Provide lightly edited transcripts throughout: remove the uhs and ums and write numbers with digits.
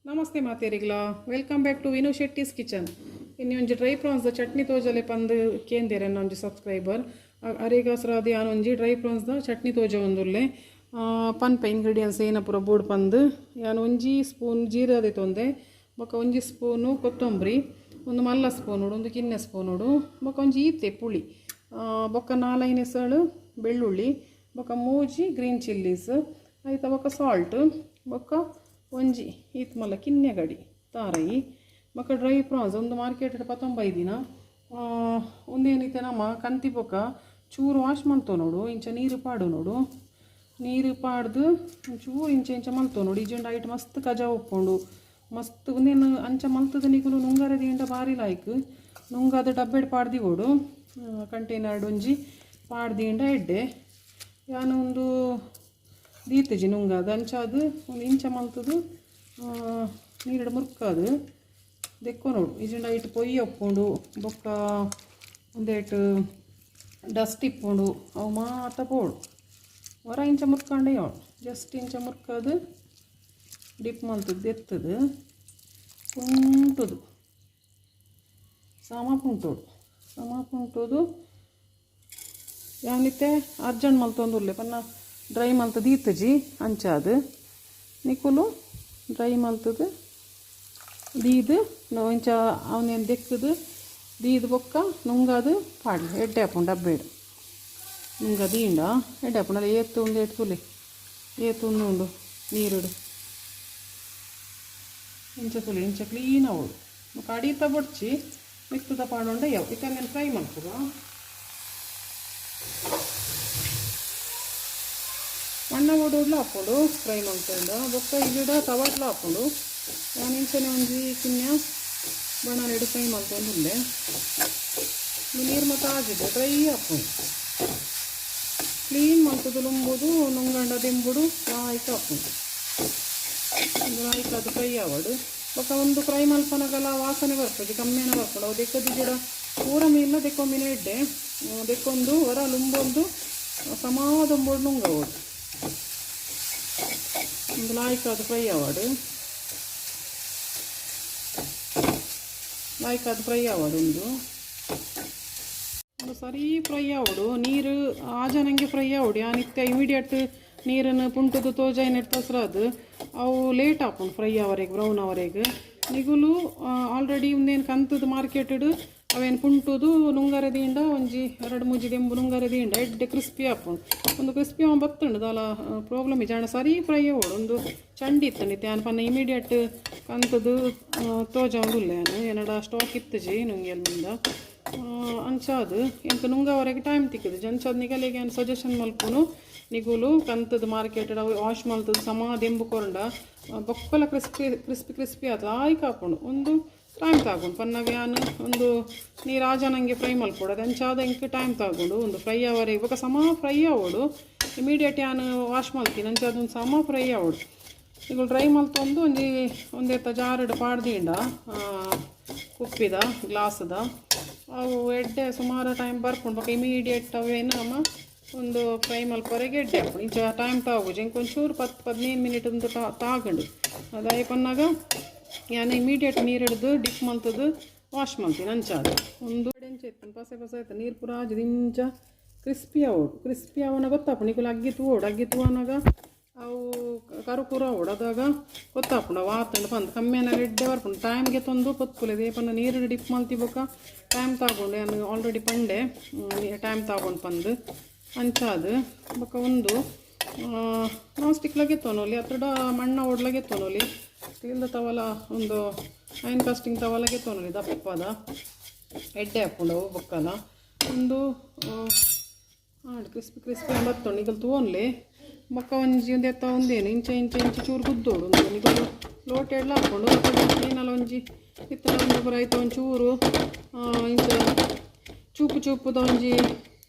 Namaste ಮಾತೇರಿಗ್ಲಾ. Welcome back to Vinu Shetty's Kitchen. ಇನಿ ಒಂಜಿ dry France ದ ಚಟ್ನಿ ತೋಜಲೆ ಪಂದ್ ಕೇಂದೆರ್ ಎನ್ನ ಒಂಜಿ ಸಬ್ಸ್ಕ್ರೈಬರ್. ಅರೆಗಾಸ್ರ ಯಾನ್ ಒಂಜಿ ಡ್ರೈ ಪ್ರಾನ್ಸ್ ದ ಚಟ್ನಿ ತೋಜವೊಂದುಲ್ಲೆ. ಪನ್ಪೆ ಇಂಗ್ರೀಡಿಯೆಂಟ್ಸ್ ಏನ ಪೂರ ಬೋಡು ಪಂದ್. ಯಾನ್ ಒಂಜಿ ಸ್ಪೂನ್ ಜೀರಾ ದೆತೊಂದೆ, ಬೊಕ ಒಂಜಿ ಸ್ಪೂನು ಕೊತ್ತಂಬರಿ, ಒಂದು ಮಲ್ಲ ಸ್ಪೂನ್ ಒಂದು ಕಿನ್ನೆ ಸ್ಪೂನ್, ಬೊಕ ಒಂಜಿ ಈತೆ ಪುಳಿ, ಬೊಕ ನಾಲೈನ್ ಎಸಳು ಬೆಳ್ಳುಳ್ಳಿ, ಬೊಕ ಮೂಜಿ ಗ್ರೀನ್ ಚಿಲ್ಲೀಸ್ ಐತ, ಬೊಕ ಸಾಲ್ಟ್, ಬೊಕ ಒಂಜಿ ಈತ್ ಮಲ್ಲ ಕಿನ್ನೆ ಗಡಿ ತಾರಯಿ, ಬೊಕ ಡ್ರೈ ಪ್ರಾನ್ಸ್. ಒಂದು ಮಾರ್ಕೆಟ್ ಪತ್ತೊಂಬೈದಿನ. ಉಂದೇನಿತ್ತೆ ನಮ ಕಂತಿ ಬೊಕ ಚೂರು ವಾಶ್ ಮಲ್ತೊನೊಡು. ಇಂಚ ನೀರು ಪಾಡು ನೋಡು. ನೀರು ಪಾಡ್ದು ಒಂಚೂರು ಇಂಚ ಇಂಚ ಮಲ್ತೊನೊಡು. ಇಜ್ಜಂಡ ಐಟ್ ಮಸ್ತ್ ಕಜ ಉಪ್ಪುಂಡು ಮಸ್ತ್. ಉಂದೇನು ಅಂಚ ಮಲ್ತದ ನಿಕುಲು ನುಂಗರೆ ದೀಂಡ ಬಾರಿ ಲಾಯ್ಕ್. ನುಂಗಾದ ಡಬ್ಬೆಡ್ ಪಾಡ್ದಿವೊಡು, ಕಂಟೈನರ್ಡ್ ಒಂಜಿ ಪಾಡ್ದೀಂಡ ಎಡ್ಡೆ. ಯಾನ್ ಒಂದು ದೀತಿಜಿ ನುಂಗಾದ. ಅಂಚಾದ್ ಒಂದು ಇಂಚ ಮಲ್ತದು ನೀರುಡು ಮುರ್ಕಾದು ದೆಕ್ಕೊನೊಡು. ಇಜ್ಜಂಡ ಐಟ್ ಪೊಯ್ಯೆ ಉಪ್ಪುಂಡು, ಬೊಕ್ಕ ಉಂದೆಟ್ ಡಸ್ಟ್ ಇಪ್ಪುಂಡು, ಅವು ಮಾತ ಪೋಡು. ಒರ ಇಂಚ ಮುರ್ಕಂಡೆ ಯಾವಡು. ಜಸ್ಟ್ ಇಂಚ ಮುರ್ಕಾದು ಡಿಪ್ ಮಲ್ತದ್ದು ದೆತ್ತದು ಪುಂಟುದು ಸಮ ಪುಂಟೋಡು, ಸಮ ಪುಂಟುದು. ಯಾನಿತ್ತೆ ಅರ್ಜೆಂಟ್ ಮಲ್ತೊಂದುಲ್ಲೆ ಪನ್ನ ಡ್ರೈ ಮಲ್ತದು ದೀತಜಿ. ಅಂಚಾದ್ ನಿಕುಲು ಡ್ರೈ ಮಲ್ತದು ದೀದ್ ಇಂಚ ಅವನೇನು ದೆಕ್ಕದು ದೀದ್ ಬೊಕ್ಕ ನುಂಗಾದು ಪಾಡ್ಲಿ, ಎಡ್ಡೆ ಆಪುಂಡು. ಡಬ್ಬೇಡ್ ನುಂಗ ದೀಂಡ ಎಡ್ಡೆ ಆಪುಂಡು. ಅಲ್ಲ, ಏತು ಉಂದು ಏತು ತುಲೆ, ಏತು ಉಂದು ಉಂಡು ನೀರುಡು. ಇಂಚ ತುಲೆ, ಇಂಚ ಕ್ಲೀನ್ ಆವೊಡು. ಬೊಕ್ಕ ಅಡಿತ ಬೊಡ್ಚಿ, ಮಿತ್ತದ ಪಾಡೊಂಡ ಯಾವ. ಇತ್ತೆ ನಾನು ಫ್ರೈ ಮಲ್ಪುಗ. ಮಣ್ಣ ಓಡೋಡ್ಲ ಹಾಪುಂಡು ಫ್ರೈ ಮಲ್ತೊಂಡ. ಬೊಕ್ಕ ಇಜ್ಜಿಡ ತವಾಟ್ಲ ಹಾಪುಂಡು. ಯಾನ್ ಇಂಚನೆ ಒಂಜಿ ಕಿನ್ಯ ಬಾಣಲೆಡ್ ಫ್ರೈ ಮಲ್ತೊಂದುಲ್ಲೆ. ನೀರು ಮಾತ ಆಜಿದ್ ಡ್ರೈ ಆಪುಂಡು. ಕ್ಲೀನ್ ಮಲ್ತುದು ಲುಂಬುದು ನುಂಗಂಡ ದಿಂಬುಡು ಲಾಯ್ಕ್ ಆಪುಂಡು. ಲಾಯ್ಕ್ ಅದು ಫ್ರೈ ಆವಡು. ಬೊಕ್ಕ ಒಂದು ಫ್ರೈ ಮಲ್ಪನಗಲ ವಾಸನೆ ಬರ್ಪುಜಿ, ಕಮ್ಮಿನ ಬರ್ಪುಂಡು. ಅವು ದೆಕ್ಕದಿಜ್ಜಿಡ ಪೂರ ಮೀನ್ನ ದೆಕ್ಕೊಂಬಿನ ಎಡ್ಡೆ. ದೆಕ್ಕೊಂದು ಒರ ಲುಂಬೊಂದು ಸಮಾದೊಂಬೊಡು ನುಂಗವೊಡು. ಒಂದು ಲಾಯ್ಕ್ ಅದು ಫ್ರೈ ಆವಡು, ಲಾಯ್ಕ್ ಅದು ಫ್ರೈ ಆವಡು. ಒಂದು ಒಂದು ಸರಿ ಫ್ರೈ ಆವಡು. ನೀರು ಆಜನಂಗೆ ಫ್ರೈ ಆವಡು. ಯಾನ್ ಇತ್ತೆ ಇಮಿಡಿಯೇಟ್ ನೀರನ್ನು ಪುಂಟುದು ತೋಜಾಯಿನ ಅದು ಅವು ಲೇಟ್ ಆಪುಂಡು ಫ್ರೈ ಅವರೆಗೆ, ಬ್ರೌನ್ ಅವರೆಗೆ. ನಿಗುಲು ಆಲ್ರೆಡಿ ಉಂದೇನು ಕಂತದ ಮಾರ್ಕೆಟಡ್ ಅವೇನು ಪುಂಟುದು ನುಂಗರೆ ದೀಂಡ, ಒಂಜಿ ಎರಡು ಮೂಜಿ ದೆಂಬು ನುಂಗರೆ ದೀಂಡ ಎಡ್ಡೆ ಕ್ರಿಸ್ಪಿ ಆಪುಂಡು. ಒಂದು ಕ್ರಿಸ್ಪಿ ಅವ ಬತ್ತುಂಡು, ದಾಲ ಪ್ರಾಬ್ಲಮ್ ಇಜ್ಜಿ. ಸರಿ ಫ್ರೈ ಆವೊಡು. ಒಂದು ಚಂಡಿ ಇತ್ತಂಡು. ಇತ್ತೆ ಯಾನ್ ಪನ್ನ ಇಮಿಡಿಯೇಟ್ ಕಂತದು ತೋಜಾವೊಂದುಲ್ಲೆ ಯಾನ್. ಎನ್ನಡ ಸ್ಟಾಕ್ ಇತ್ತುಜಿ ನುಂಗೆಲ್ ಮಿಂದ. ಅಂಚಾದ್ ಎಂಕ್ ನುಂಗವರೆಗೆ ಟೈಮ್ ತಿಕ್ಕುದು. ಅಂಚಾದ್ ನಿಗಲೆಗ್ ಯಾನ್ ಸಜೆಷನ್ ಮಲ್ಪುನು, ನಿಗುಲು ಕಂತದ ಮಾರ್ಕೆಟ್ ಅವು ವಾಶ್ ಮಲ್ತದು ಸಮ ದೆಂಬು ಕೊರಂಡ ಬೊಕ್ಕಲ ಕ್ರಿಸ್ಪಿ ಕ್ರಿಸ್ಪಿ ಕ್ರಿಸ್ಪಿ ಆತು ಲಾಯ್ಕ್ ಆಪುಂಡು. ಒಂದು ಟೈಮ್ ತಾಗುಂಡು. ಪನ್ನಗ ಯಾನ್ ಒಂದು ನೀರು ಆಜನಂಗೆ ಫ್ರೈ ಮಲ್ಪೊಡು. ಅದು ಅಂಚಾದ ಎಂಕ್ ಟೈಮ್ ತಾಗುಂಡು. ಒಂದು ಫ್ರೈ ಅವರೆಗೆ ಬೊಕ ಸಮ ಫ್ರೈ ಆವೊಡು. ಇಮಿಡಿಯೇಟ್ ಯಾನ್ ವಾಶ್ ಮಲ್ತೀನಿ. ಅಂಚಾದ ಒಂದು ಸಮ ಫ್ರೈ ಆವೊಡು. ನಿಗುಲು ಡ್ರೈ ಮಲ್ತೊಂದು ಒಂಜಿ ಒಂದೇತ ಜಾರುಡು ಪಾಡ್ದೀಂಡ, ಕುಪ್ಪಿದ ಗ್ಲಾಸ್ದ, ಅವು ಎಡ್ಡೆ ಸುಮಾರು ಟೈಮ್ ಬರ್ಪುಂಡು. ಬೊಕ ಇಮಿಡಿಯೇಟ್ ಅವೇನು ನಮ ಒಂದು ಫ್ರೈ ಮಲ್ಪೊರೆಗೆ ಎಡ್ಡೆ ಆಪುಂಡು. ಇಂಚ ಟೈಮ್ ತಾಗುಜಿ. ಎಂಕ್ ಒಂಚೂರು 10-15 ಮಿನಿಟ್ ಒಂದು ತಾಗುಂಡು. ಅದಾಯಿ ಪನ್ನಾಗ ಯಾನ್ ಇಮಿಡಿಯೇಟ್ ನೀರು ಹಿಡ್ದು ಡಿಪ್ ಮಲ್ತದು ವಾಶ್ ಮಲ್ತೀನಿ. ಅಂಚಾದ ಒಂದು ಎಂಚ ಇತ್ತು, ಪಸೆ ಪಸೆ ಆಯ್ತು. ನೀರು ಪೂರ ಆಜಿದ್ ಇಂಚ ಕ್ರಿಸ್ಪಿ ಆವೊಡು. ಕ್ರಿಸ್ಪಿ ಆವನ ಗೊತ್ತಾಪುಂಡು. ನಿಕುಲು ಅಗ್ಗಿ ತೂವೊಡು. ಅಗ್ಗಿ ತೂವನಾಗ ಅವು ಕರು ಕುರು ಆವೊಡು. ಅದಾಗ ಗೊತ್ತಾಪುಂಡು ಅವು ಆತುಂಡು ಪಂದ್. ಕಮ್ಮಿನ ಎಡ್ಡೆ ಬರ್ಪುಂಡು. ಟೈಮ್ಗೆ ತೊಂದು ಪೊತ್ಪುಲೆ ದೇಪನ್ನ ನೀರು ಡಿಪ್ ಮಲ್ತಿ ಬೊಕ್ಕ ಟೈಮ್ ತಾಗೊಂಡು. ಯಾನ್ ಆಲ್ರೆಡಿ ಪಂಡೆ ಟೈಮ್ ತಾಗೊಂಡು ಪಂದ್. ಅಂಚಾದ್ ಬೊಕ್ಕ ಒಂದು ನಾನ್ ಸ್ಟಿಕ್ ಗೆತ್ತೊನೊಲಿ ಅತ್ತಡ ಮಣ್ಣ ಓಡ್ಲ ಗೆತ್ತೊನೊಲಿ. ಸ್ಟೀಲ್ದ ತವಲ, ಒಂದು ಐರನ್ ಕಾಸ್ಟಿಂಗ್ ತವಲ ಗೆತ್ತೊನೊಲಿ. ದಪ್ಪದ ಎಡ್ಡೆ ಆಪುಂಡು ಅವು. ಬೊಕ್ಕಲ ಒಂದು ಆಂಡ್ ಕ್ರಿಸ್ಪಿ ಕ್ರಿಸ್ಪಿ ಬತ್ತುಂಡು. ನಿಕುಲು ತೂವೊನ್ಲೆ. ಬೊಕ್ಕ ಒಂಜಿ ಒಂದು ಎತ್ತ ಒಂದೇನು ಇಂಚ ಇಂಚ ಇಂಚ ಚೂರು ಗುದ್ದೋಡು. ಒಂದು ನಿಕುಲು ಲೋಟೆಡ್ಲ ಹಾಕೊಂಡು ಏನಲ್ಲ ಒಂಜಿ ಇತ್ತ ಒಂದು ಪೂರ ಐತ ಒಂಚೂರು ಇಂಚ ಚೂಪು ಚೂಪುದ ಒಂಜಿ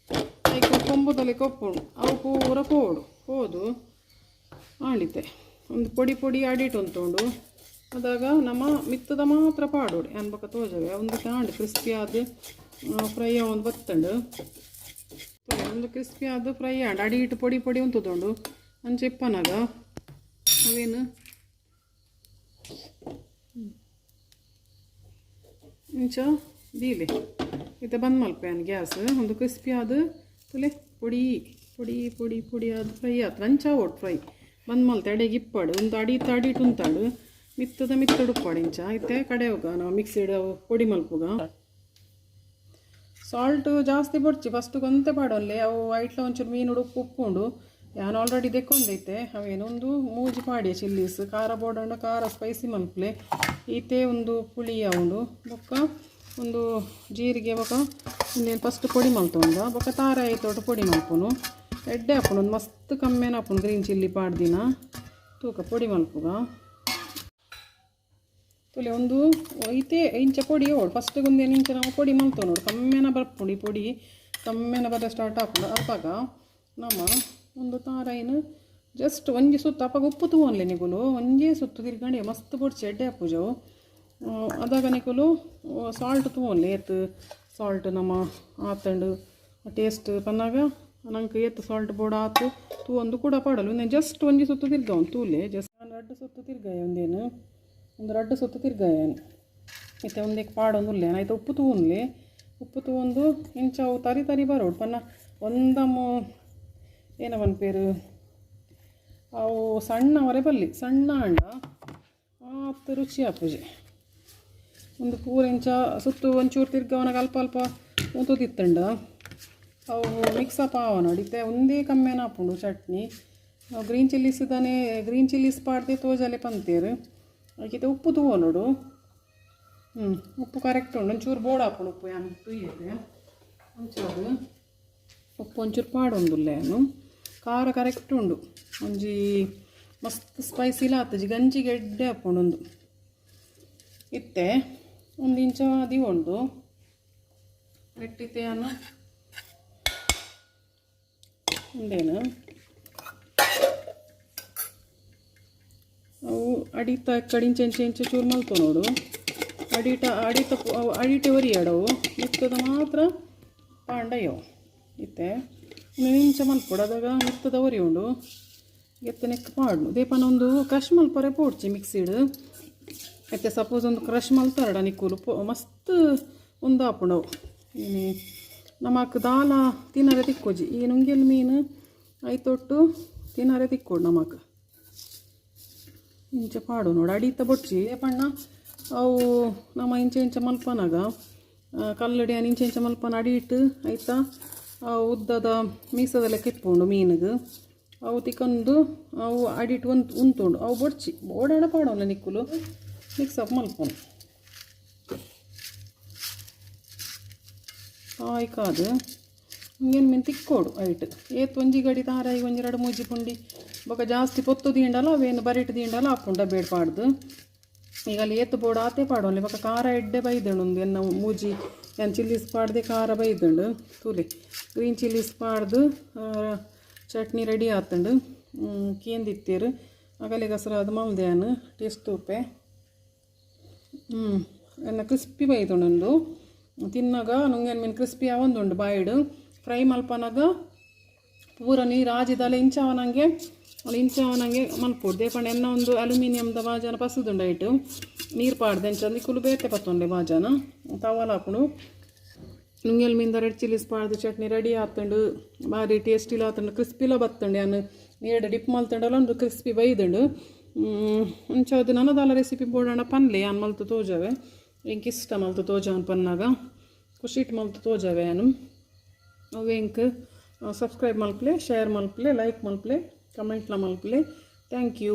ಐಕ್ ಕೊಂಬುದ ಕೊಪ್ಪುಂಡು, ಅವು ಪೂರ ಪೋಡು ಪೋದು. ಆಂಡಿತೆ ಒಂದು ಪೊಡಿ ಪೊಡಿ ಅಡಿಟ್ ಉಂತುಂಡು. ಅದಾಗ ನಮ್ಮ ಮಿತ್ತದ ಮಾತ್ರ ಪಾಡೋಡು. ಯಾನ್ ಬೊಕ ತೋಜವೆ. ಒಂದು ಆಂಡ್ ಕ್ರಿಸ್ಪಿ ಆದ್ ಫ್ರೈ ಒಂದು ಬತ್ತುಂಡು. ಒಂದು ಕ್ರಿಸ್ಪಿ ಆದ್ ಫ್ರೈ ಆಂಡ್. ಅಡಿ ಇಟ್ಟು ಪೊಡಿ ಪೊಡಿ ಉಂತುದುಂಡು. ಅಂಚ ಇಪ್ಪನಾಗ ಅವೇನು ಇಂಚ ದೀಲೆ ಇತ್ತೆ ಬಂದ್ ಮಲ್ಪೆ ಗ್ಯಾಸ್ ಒಂದು ಕ್ರಿಸ್ಪಿ ಆದ್ ತುಲೆ ಪೊಡಿ ಪೊಡಿ ಪೊಡಿ ಪೊಡಿ ಆದ್ ಫ್ರೈ ಆತು ಅಂಚ ಓಟ್ ಫ್ರೈ ಬಂದ್ ಮಲ್ತೆ ಅಡೆಗೆ ಇಪ್ಪಾಡು ಒಂದು ಅಡಿತ ಅಡಿಟ್ ಉಂತಾಡು ಮಿತ್ತದ ಮಿತ್ತಡು ಉಪ್ಪಾಡು ಇಂಚ ಇತ್ತೆ ಕಡೆ ಹೋಗ ನಾವು ಮಿಕ್ಸಿಡ್ ಪೊಡಿ ಮಲ್ಪುಗ ಸಾಲ್ಟ್ ಜಾಸ್ತಿ ಬೊಡ್ಚಿ ಫಸ್ಟ್ ಕೊಂತೆ ಪಾಡೊನ್ಲೆ ಅವು ವೈಟ್ಲ ಒಂಚೂರು ಮೀನು ಉಪ್ಪು ಉಪ್ಪುಂಡು ಯಾನ್ ಆಲ್ರೆಡಿ ದೆಕ್ಕೊಂದೈತೆ ಅವೇನೊಂದು ಮೂಜಿ ಪಾಡಿಯ ಚಿಲ್ಲೀಸ್ ಖಾರ ಬೋಡಂಡ ಖಾರ ಸ್ಪೈಸಿ ಮಲ್ಪಲೆ ಈತೆ ಒಂದು ಪುಳಿ ಉಂಡು ಬೊಕ್ಕ ಒಂದು ಜೀರಿಗೆ ಬೊಕ್ಕ ಒಂದೇನು ಫಸ್ಟ್ ಪೊಡಿ ಮಲ್ತೊಂದ ಬೊಕ್ಕ ತಾರಾಯಿ ತೋಟ ಪೊಡಿ ಮಲ್ಪುನು ಎಡ್ಡೆ ಹಾಪುನು ಒಂದು ಮಸ್ತ್ ಕಮ್ಮಿನ ಹಾಪುನು ಗ್ರೀನ್ ಚಿಲ್ಲಿ ಪಾಡ್ದಿನ ತೂಕ ಪೊಡಿ ಮಲ್ಪುಗ ತುಲೆ ಒಂದು ಇತ್ತೆ ಇಂಚ ಪೊಡಿ ಓಡು ಫಸ್ಟ್ ಒಂದೇನು ಇಂಚ ನಾವು ಪೊಡಿ ಮಲ್ತೊ ನೋಡು ಕಮ್ಮಿನ ಬರ್ಪುಂಡು ಈ ಪೊಡಿ ಕಮ್ಮಿನ ಬರ ಸ್ಟಾರ್ಟ್ ಆಪುಂಡು ಅಪಗ ನಮ್ಮ ಒಂದು ತಾರಾಯಿನ ಜಸ್ಟ್ ಒಂಜಿ ಸುತ್ತು ಅಪಗ ಉಪ್ಪು ತೂವೊನ್ಲೆ ನಿಗುಲು ಒಂಜೇ ಸುತ್ತು ತಿರ್ಗಂಡು ಮಸ್ತ್ ಬೊಡ್ಚಿ ಎಡ್ಡೆ ಆಪುಜವು ಅದಾಗ ನಿಕುಲು ಸಾಲ್ಟ್ ತೂವೊನ್ಲೆ ಏತ್ ಸಾಲ್ಟ್ ನಮ್ಮ ಆತಂಡು ಟೇಸ್ಟ್ ಪನ್ನಾಗ ನಂಗೆ ಏತ್ ಸಾಲ್ಟ್ ಬೋಡ ಆತು ತೂವೊಂದು ಕೂಡ ಪಾಡಲು ಒಂದೇನು ಜಸ್ಟ್ ಒಂಜಿ ಸುತ್ತು ತಿರ್ಗವನ್ ತೂಲೆ ಜಸ್ಟ್ ರಡ್ಡು ಸುತ್ತು ತಿರ್ಗಾಯ ಒಂದೇನು ಒಂದು ರಡ್ಡು ಸುತ್ತು ತಿರ್ಗಾಯ ಇತ್ತೆ ಒಂದೇಕ್ ಪಾಡೊಂದುಲ್ಲೆ ಆಯ್ತು ಉಪ್ಪು ತೂವೊನ್ಲೆ ಉಪ್ಪು ತೂವೊಂದು ಇಂಚ ಅವು ತರಿ ತರಿ ಬರೋಡು ಪನ್ನ ಒಂದಮ್ಮ ಏನ ಪನ್ಪೇರು ಅವು ಸಣ್ಣವರೆ ಬಲ್ಲಿ ಸಣ್ಣ ಅಂಡ ಆತ್ ರುಚಿ ಆಪುಜಿ ಒಂದು ಪೂರ ಇಂಚ ಸುತ್ತು ಒಂಚೂರು ತಿರ್ಗವನಾಗ ಅಲ್ಪ ಅಲ್ಪ ಉಂತುದಿತ್ತಂಡ ಅವು ಮಿಕ್ಸಪ್ ಆವನಡು ಇತ್ತೆ ಒಂದೇ ಕಮ್ಮಿನ ಆಪುಂಡು ಚಟ್ನಿ ಗ್ರೀನ್ ಚಿಲ್ಲೀಸ್ ದಾನೆ ಗ್ರೀನ್ ಚಿಲ್ಲೀಸ್ ಪಾಡ್ದೆ ತೋಜಲೆ ಪಂತೇರು ಐಕಿತೆ ಉಪ್ಪು ತೂವೊನೊಡು ಉಪ್ಪು ಕರೆಕ್ಟ್ ಉಂಡು ಒಂಚೂರು ಬೋಡ ಆಪುಂಡು ಉಪ್ಪು ಯಾನ್ ತೂಯೆರೆ ಒಂಚೂರು ಉಪ್ಪು ಒಂಚೂರು ಪಾಡೊಂದುಲ್ಲೆ ಯಾನು ಖಾರ ಕರೆಕ್ಟ್ ಉಂಡು ಒಂಜಿ ಮಸ್ತ್ ಸ್ಪೈಸಿಲ ಆತಜಿ ಗಂಜಿಗೆ ಎಡ್ಡೆ ಆಪುಂಡು ಒಂದು ಇತ್ತೆ ಒಂದು ಇಂಚ ದಿವೊಂಡು ಎಟ್ಟಿತ್ತೆ ಯಾನು ಉಂಡೇನು ಅವು ಅಡಿತ ಕಡಿಂಚ ಇಂಚ ಇಂಚ ಚೂರು ಮಲ್ತೊ ನೋಡು ಅಡಿಟ ಅಡಿತ ಅಡಿಟೆ ಒರಿಯಾಡವು ಮಿತ್ತದ ಮಾತ್ರ ಪಾಂಡಯ್ಯವು ಇತ್ತೆ ಇಂಚ ಮಲ್ಪೊಡು ಅದಾಗ ಮಿತ್ತದ ಒರಿ ಉಂಡು ಎತ್ತ ನೆಕ್ ಪಾಡು ದೇಪನ ಒಂದು ಕ್ರಷ್ ಮಲ್ಪರೆ ಪೋಡ್ಚಿ ಮಿಕ್ಸಿಡ್ ಇತ್ತೆ ಸಪೋಸ್ ಒಂದು ಕ್ರಷ್ ಮಲ್ತಾರಡ ನಿಕ್ಕುಲು ಮಸ್ತ್ ಒಂದು ಆಪುಂಡವು ಏನೇ ನಮಕ್ ದಾಲ ತಿನ್ನರೆ ತಿಕ್ಕೋಜಿ ಈ ನುಂಗೆಲ್ ಮೀನು ಐತೊಟ್ಟು ತಿನ್ನರೆ ತಿಕ್ಕೋಡು ನಮಕ್ ಇಂಚ ಪಾಡು ನೋಡು ಅಡಿತ ಬೊಡ್ಚಿ ಪಣ್ಣ ಅವು ನಮ್ಮ ಇಂಚ ಇಂಚ ಮಲ್ಪನಾಗ ಕಲ್ಲಡಿ ಇಂಚ ಇಂಚ ಮಲ್ಪನ ಅಡಿ ಇಟ್ಟು ಆಯ್ತಾ ಉದ್ದದ ಮೀಸದ ಲೆಕ್ಕ ಇಪ್ಪುಂಡು ಮೀನಿಗೆ ಅವು ತಿಕ್ಕೊಂದು ಅವು ಅಡಿಟ್ಟು ಒಂದು ಉಂತುಂಡು ಅವು ಬೊಡ್ಚಿ ಬೋಡಾಡ ಪಾಡೋಣ ನಿಕ್ಕುಲು ಮಿಕ್ಸ್ ಅಪ್ ಮಲ್ಪುನು ಆಯ್ಕಾದು ಇಂಗೇನು ಮೀನು ತಿಕ್ಕೋಡು ಐಟ್ ಏತ್ ಒಂಜಿ ಗಡಿ ತಾರಾಯಿ ಒಂಜಿ ರಡ್ಡ್ ಮೂಜಿ ಪುಂಡಿ ಬೊಕ ಜಾಸ್ತಿ ಪೊತ್ತು ದಿಂಡಲ ಅವೇನು ಬರಿಟ್ ದಿಂಡಲ ಆಪುಂಡ ಬೇಡ ಪಾಡ್ದು ಈಗ ಅಲ್ಲಿ ಏತ್ ಬೋಡು ಆತೆ ಪಾಡೊನ್ಲೆ ಬೊಕ ಖಾರ ಎಡ್ಡೆ ಬೈದುಂಡು ಒಂದು ಎನ್ನ ಮೂಜಿ ಯಾನ್ ಚಿಲ್ಲೀಸ್ ಪಾಡ್ದೆ ಖಾರ ಬೈದುಂಡು ತೂಲೆ ಗ್ರೀನ್ ಚಿಲ್ಲೀಸ್ ಪಾಡ್ದು ಚಟ್ನಿ ರೆಡಿ ಆತುಂಡು ಕೇಂದಿತ್ತೇರು ಅಗಲೆ ಗಸರಾದ ಮಲ್ದೆ ಯಾನ್ ಟೇಸ್ಟ್ ತೂಪೆ ಎನ್ನ ಕ್ರಿಸ್ಪಿ ಬೈದುಂಡು ತಿನ್ನಾಗ ನುಂಗೆನ್ ಮೀನು ಕ್ರಿಸ್ಪಿ ಆವೊಂದುಂಡು ಬಾಯಿಡ್ ಫ್ರೈ ಮಲ್ಪನಾಗ ಪೂರ ನೀರು ಆಜಿದಾಲೆ ಇಂಚಾವನಂಗೆ ಅಲ್ಲಿ ಇಂಚಾವನಂಗೆ ಮಲ್ಪೊಡು ದೇಪಂಡ ಎನ್ನ ಒಂದು ಅಲ್ಯೂಮಿನಿಯಂದ ಬಾಜನ ಪಸುದುಂಡು ಐಟ್ ನೀರು ಪಾಡ್ದೆ ಅಂಚ ನಿಕುಲು ಬೇತೆ ಪತ್ತೊಂಡೆ ಬಾಜನ ತವಲ ಆಪುಂಡು ನುಂಗೆಲ್ ಮೀನ್ದ ರೆಡ್ ಚಿಲ್ಲೀಸ್ ಪಾಡ್ದು ಚಟ್ನಿ ರೆಡಿ ಆತುಂಡು ಬಾರಿ ಟೇಸ್ಟಿಲ ಆತುಂಡು ಕ್ರಿಸ್ಪಿಲ ಬತ್ತುಂಡು ಯಾನ್ ನೀರ್ಡ್ ಡಿಪ್ ಮಲ್ತುಂಡಲ ಒಂದು ಕ್ರಿಸ್ಪಿ ಬೈದುಂಡು ಅಂಚ ಅದು ನನದಾಲ ರೆಸಿಪಿ ಬೋಡಾಂಡ ಪನ್ಲೆ ಯಾನ್ ಮಲ್ತು ತೋಜವೆ ಎಂಕ್ ಇಷ್ಟ ಮಲ್ತು ತೋಜವನ್ ಪನ್ನಾಗ ಖುಷಿಟ್ ಮಲ್ತು ತೋಜವೆ ಯಾನು ಅವು ಎಂಕ್ ಸಬ್ಸ್ಕ್ರೈಬ್ ಮಲ್ಪಲೆ ಶೇರ್ ಮಲ್ಪಲೆ ಲೈಕ್ ಮಲ್ಪಲೆ ಕಮೆಂಟ್ಲ ಮಲ್ಪಲೆ thank you.